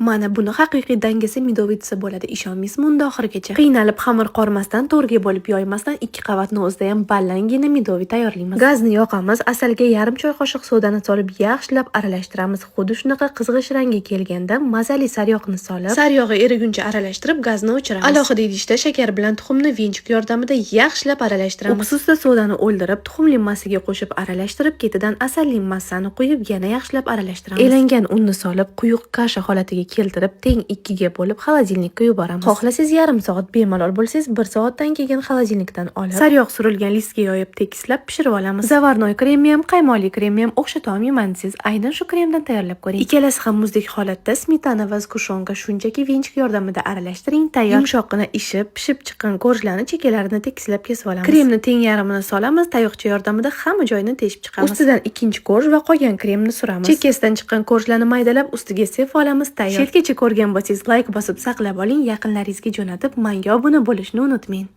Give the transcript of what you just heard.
Mana buni haqiqiy dangasa медовый desa bo'ladi. Ishonmaysizmi unda oxirigacha? Qiynalib xamir qormasdan, to'rga bo'lib yoymasdan ikki qavatni o'zida ham ballangina медовый tayyorlaymiz. Gazni yoqamiz, asalga yarim choy qoshiq sodani solib yaxshilab aralashtiramiz. Xuddi shunaqa qizg'ish rangga kelganda mazali sariyog'ni solib, sariyog'i eriguncha aralashtirib, gazni o'chiramiz. Alohida idishda shakar bilan tuxumni венчик yordamida yaxshilab aralashtiramiz. Uksusda sodani o'ldirib, tuxumli massaga qo'shib aralashtirib, ketidan asalli massani quyib, yana yaxshilab aralashtiramiz. Elangan unni solib, quyuq kasha holatiga keltirib, teng ikkiga bo'lib холодильник ka yuboramiz. Xohlasangiz yarim soat bemalol bo'lsangiz, 1 soatdan keyin холодильник dan olib, sariyog' surilgan listga yoyib tekislab pishirib olamiz. Заварной kremni ham, qaymoqli kremni ham o'xshata olmayman desangiz, aynan shu kremdan tayyorlab ko'ring. Ikkalasi ham muzdek holatda smetana va сгущёнка shunchaki венчик yordamida aralashtiring, tayyor. Yumshoqqina ishib, pishib chiqqan корж larni chekkalarini tekislab kesib olamiz. Kremni teng yarmini solamiz, tayoqcha yordamida hamma joyini teshib chiqamiz. Ustidan ikkinchi корж va qolgan kremni suramiz. Chekkasidan chiqqan корж larni maydalab ustiga sepib olamiz, tayyor. Chetgacha ko'rgan bo'lsangiz, layk bosib saqlab oling, yaqinlaringizga jo'natib, menga obuna bo'lishni unutmang.